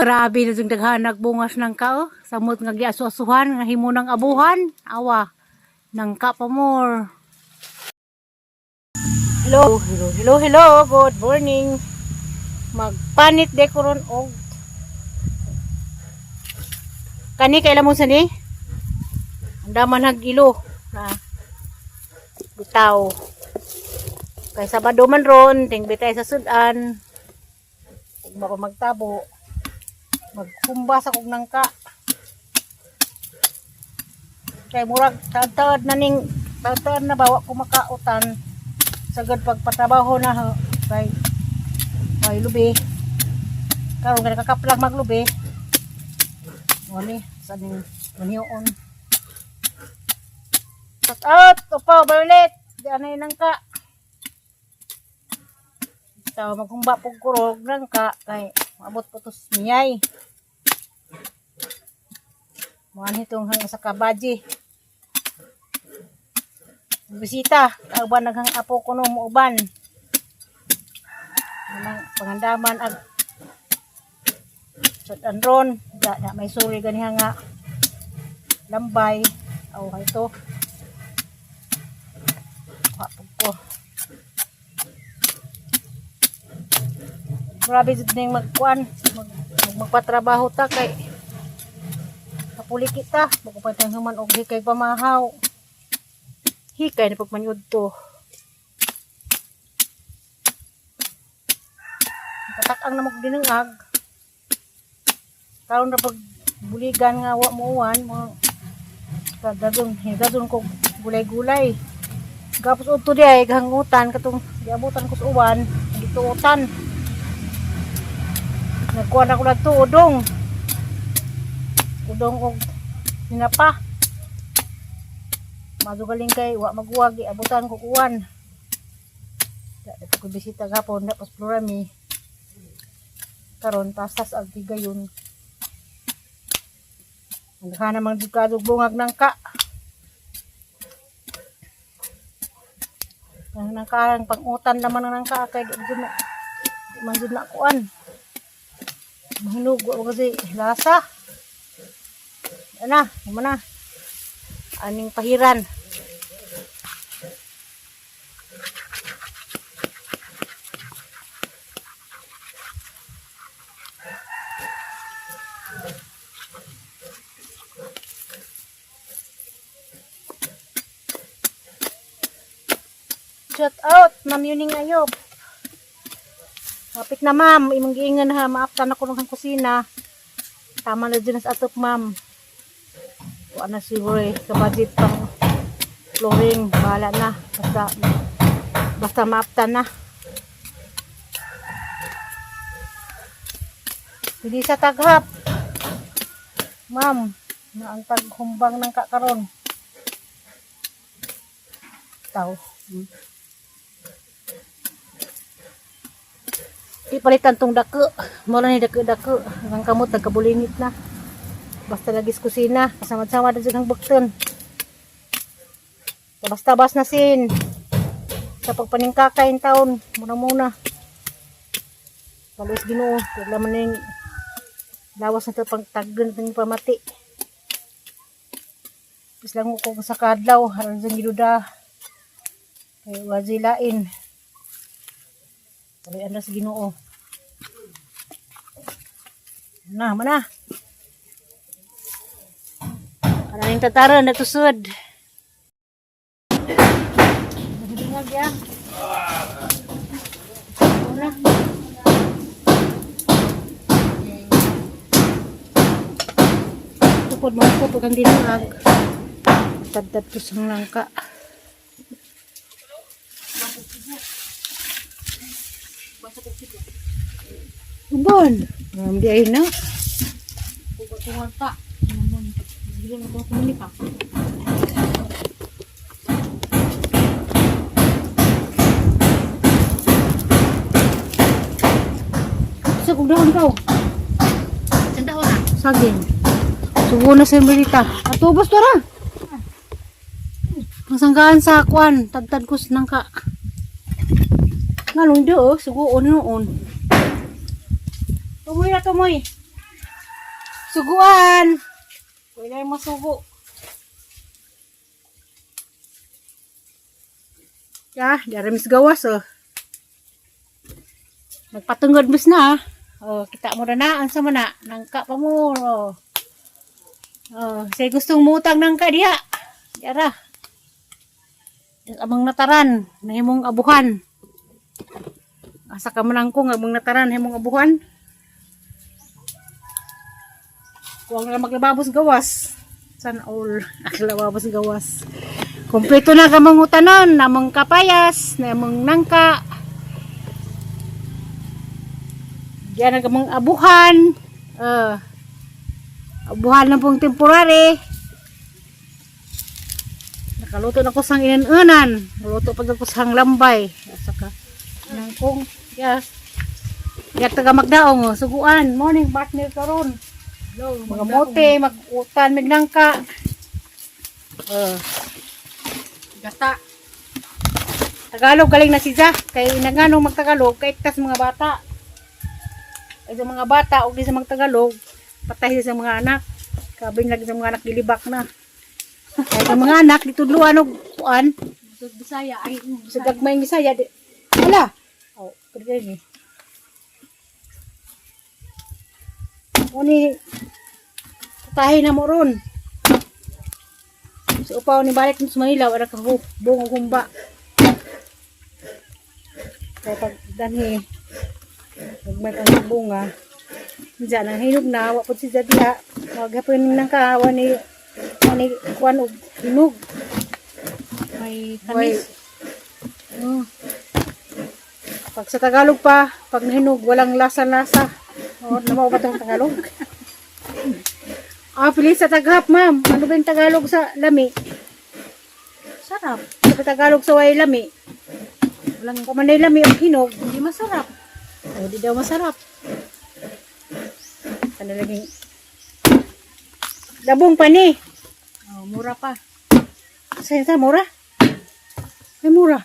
Grabe na yung daghan nagbungas ng kao. Samot nga giasu-asuhan nga himo ng abuhan. Awa. Nangka pa more. Hello, hello, hello, hello. Good morning. Magpanit de koron og kani kay mo sa ni? Ang daman hag ilo na bitaw. Kay Sabado man ron, ting bitay sa sudan. Ug bako magtabo. Magkumba sa kog nangka. Kay murag taad-taad na ning taad-taad na bawa ko makautan. Sagad pagpatrabaho na ha, kay kay lubi. Karon kay nakakaplag maglubi. Wani sa ning manion. Shout out, Opa, Violet. Di anay nangka. Taw maghumba pug kurog nangka kay maabot po tos miyay. Muan itong hanggang sa kabaji. Bisita, kauban naghang apo kuno muuban. Anang pangandaman ag sudan ron, da, da may suri ganiha nga lambay. Aw ito. Kuha ko. Grabe jud ning magkuan, magpatrabaho ta kay kapuli kita, magpatang human og hikay pamahaw. Hikay na pagmanyod to. Katak-ang na magdinangag. Karon na pag buligan nga wa mo uwan, mo kadadon, higadon ko gulay-gulay. Gapos udto di ay hangutan katong giabutan ko sa uwan, gituotan. Nagkuha na ko na to, udong. Udong og hinapa. Madugaling kay wa maguwag, giabutan ko uwan. Da ko bisita gapon, da pas plurami. Karon tasas ag tigayon. Ang namang dukadog bungag nangka. Ang nangka ang pangutan naman ang nangka kay di jud na di man jud na kuan. Mahinog wa kasi lasa. Ana, mo na. Aning pahiran. Shout out, Ma'am Yuning Ayop. Hapit na ma'am, imong giingan ha, maaptan ako ng kusina. Tama na dyan sa atok ma'am. Wa na siguro eh, sa budget pang flooring, bahala na. Basta, basta maaptan na. Hindi sa taghap. Ma'am, na ang taghumbang ng kakaron. Tao. Di palitan tong dako. Mura ni dako-dako. Ang kamot nagkabulingit na. Basta lagi sa kusina. Kasamad-samad na dyan ang bukton. Tabas-tabas na sin. Sa pagpaningkakain taon. Muna-muna. Kalis Ginoo. Wala man yung lawas na ito pagtagdan ng pamati. Tapos lang ko sa kadlaw. Haran dyan giduda. Kay wazilain. Tuloy andas Ginoo. Na, mana. Kaning tataran na tusod. Nagdungag ya. Una. Tukod mo ko pag ang dinungag. Tadtad ko sa nangka. Ubon. Di ay na. Kumanta. Hindi na ko kumuni pa. Sa kung dahon ka. Sanda na. Saging. Subo na sa milita. Atubos to ra. Masanggaan sa kwan. Tadtad ko sa nangka. Ngalong do, oh. Sugoon noon. Tumoy na tumoy. Suguan. Wala yung masugo. Ya, dari mis gawas oh. Nagpatungod mis na ah. Oh, kita mo na na, ansa mo na, nangka pa mo. Oh. Oh, say gustong mutang nangka diha. Diara. Amang nataran, nahimong abuhan. Asa ka man ko nga amang nataran nahimong abuhan. Kuwang na maglababos gawas. San all naglababos gawas. Kompleto na ka mga utanon, namong kapayas, namong nangka. Diyan ang kamong abuhan. Abuhan na pong temporary. Nakaluto na ko sang inanunan. Naluto pa ko sang lambay. Asa ka. Nangkong. Yes. Yak taga magdaong oh. Suguan. Morning partner karon. Mga mote, mag-utan, magnangka. Gata. Tagalog galing na si Zah. Kay naganong magtagalog, kay tas mga bata. Ay sa mga bata, og di sa magtagalog, patay sa mga anak. Kabing lagi sa mga anak gilibak na. Kay sa mga anak ditudluan og kuan, Busog Bisaya. Ay, sa gagmay ng Bisaya di. Wala. Oh, pwede ni. Uni patahin na mo ron. Sa upaw ni balik sa Manila, wala ka buong humba. Kaya pag danhi, gagmay kang bunga. Diyan ang hinog na, wa po si diha. Wag hapon nang kahawa ni ani kuan og hinog. May Way. kamis. Oh. Pag sa Tagalog pa, pag nahinog, walang lasa-lasa. Oh, namaw ba itong Tagalog? Ah, pilis sa Taghap, ma'am. Ano ba yung Tagalog sa lami? Sarap. Ano ba Tagalog sa way lami? Walang, Kung manay lami ang hinog, hindi masarap. oh, di daw masarap. Ano laging... Dabong pa ni. Oh, mura pa. Sa mura? Ay, mura.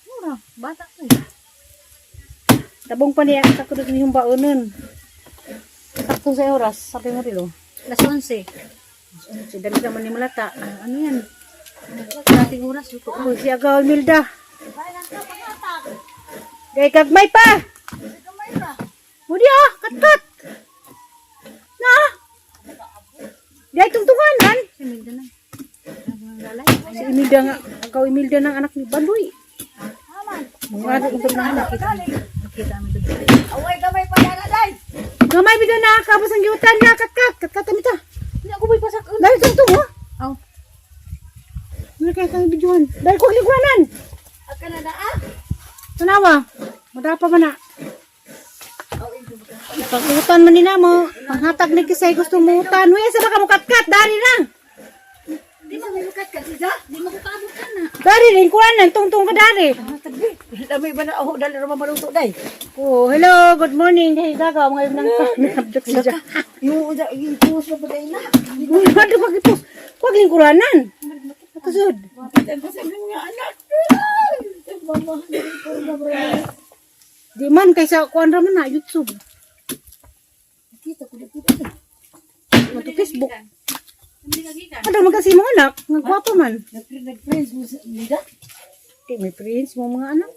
Mura. Bata ko eh. Dabong pa niya. Sakto na yung baonon. Sakto sa oras. Sabi mo rin, oh. Alas 11. Si dali naman ni Malata. Ah, ano yan? Dating oras. Luto. Oh, si Agaw Milda. Gay kagmay pa. Mudi ah, katkat. Na. Gay tungtunganan. Si Milda na. Ang lalay. Si Imelda nga, Agaw Imelda ng anak ni Bandoy. Mga anak ito na anak. Nakita namin doon. Gamay bida na kabos ang giutan na katkat. Katkat ta. Hindi ako may pasak. Dahil tungtong ha. Aw. Ano kaya kang videoan? Dahil kog lingwanan. Tanawa. Madapa man na. Pag-utan man nila mo, panghatag ni kisay gusto mo utan. Uy, asa ba ka mo katkat? Dari na. Di mo ka siya. Di mo kaabot ka na. Dari rin kuanan, tungtong ka dari. Dami ba na ako dali ra maluto day. Oh, hello, good morning. Hey, gagaw ngayon nang ka. Nabdok siya. Yung yung post mo ba day na? Ano pag ipos? Huwag lingkuranan. Katusod. Patay ko sa mga anak. Mama, ko na bro. Di man kaysa kuan ra man na YouTube. Kita ko dito. Mato Facebook. Hindi ka gikan. Ano man kasi mga anak, nga gwapo man. Nag-friends mo sa nida. Di may prince mo mga anak.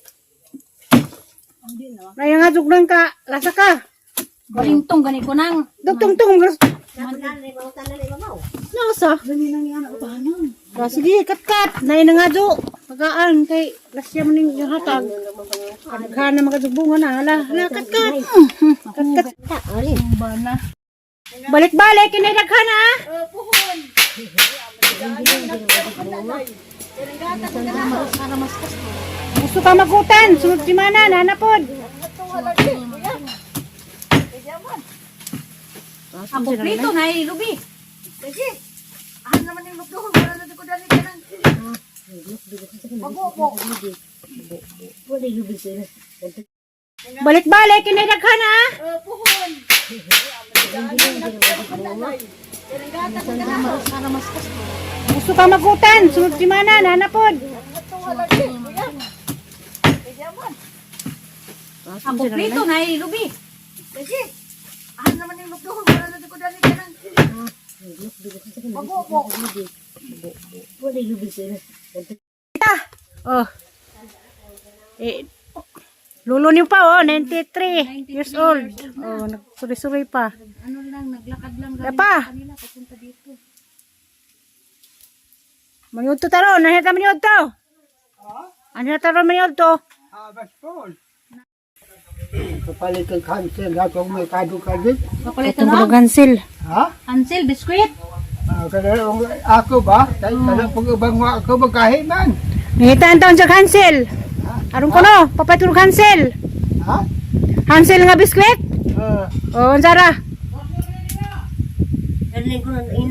Hindi na. Naya nga jug nang ka, lasa ka. Balintong gani ko nang. Dugtong-tong Nasa? Dami nang yan utahanan. Ah, sige, kat-kat. Nay na nga jo. Pagaan kay lasya man ning yung hatag. Kadaghan na mga dugbungan na. Hala, hala, kat-kat. Kat-kat. Bana. Balik-balik, kinay daghan ah. Gusto ka magutan, sunod si mana, nanapod. Ang kumplito na eh, Ruby. Kasi ah naman yung lukdo ko wala na ko dali ka nang. Magubo. Balik-balik, kinay daghan ah. Puhon. Gusto ka magutan, sunod si mana, nanapod. Ang kumplito na eh, Ruby. Kasi ah naman yung lukdo ko wala na ko dali ka nang. Bago Oh. Eh, lulo niyo pa oh, 93 years old. Oh, nagsuri-suri pa. Ano lang, naglakad lang Kaya pa. kanila papunta dito. Maniudto taro, nanhita maniudto. Ano na taro maniudto? Ah, baspol. Kapalit ang cancel atong may kadu-kadit. Kapalit Itong na. bulugansil. Ha? Hansel, biskwit. Ah, kada ako ba? Kay kada pag ubang wa ako magahi man. Nangita ang taon sa hansel. Aron ko no, papatulog hansel. Ha? Hansel nga biskwit? Ah, Oh, unsa ra?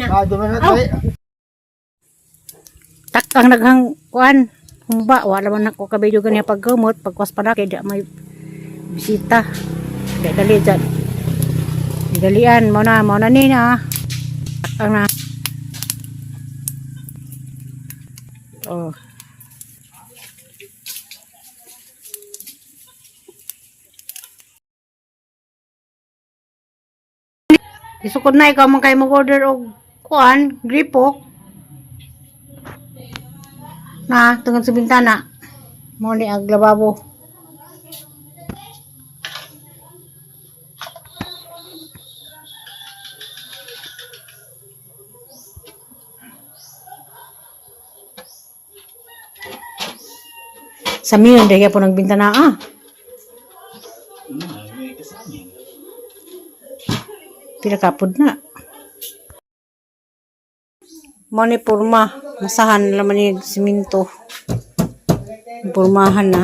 kadu man na tayo. Tak ang naghang kuan humba wala man ako kabidyo ganiya paggamot pagkwas pa na kay di may bisita. Di dali dyan. Di dalian mo na ni na. Tak ang na. Oh. Isukod na ikaw man kayo mag-order og kuan, gripo. Na, tungod sa bintana. Mo ni ang lababo. Sa miyon, dahil po ng bintana ah. Pila kapod na. Mo ni purma, masahan laman ni siminto. Purmahan na.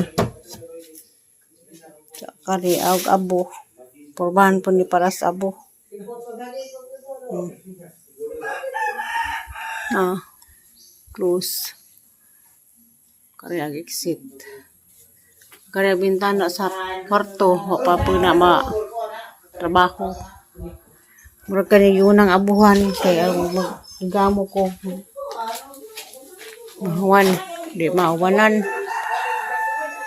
Kari og abo. Purmahan po ni para sa abo. Ah, close. Kari ag exit. Kari ag bintana sa kwarto, wa pa po na ma trabaho. Murag kani yun ang abuhan kay ang maggamo ko. Mahuwan, di mahuwanan.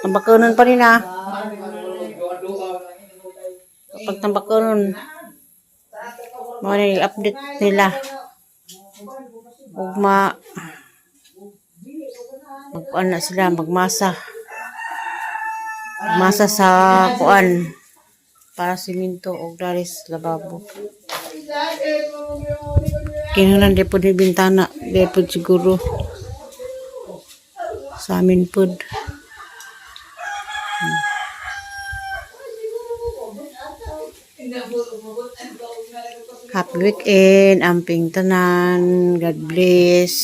Tambakunon pa rin ah. Kapag tambakunon, mga na update nila. Ug ma magkuan na sila, magmasa. Magmasa sa kuan para siminto og daris lababo. Kinahanglan di po ni bintana, di po siguro. Sa amin pod. Happy weekend, amping tanan. God bless.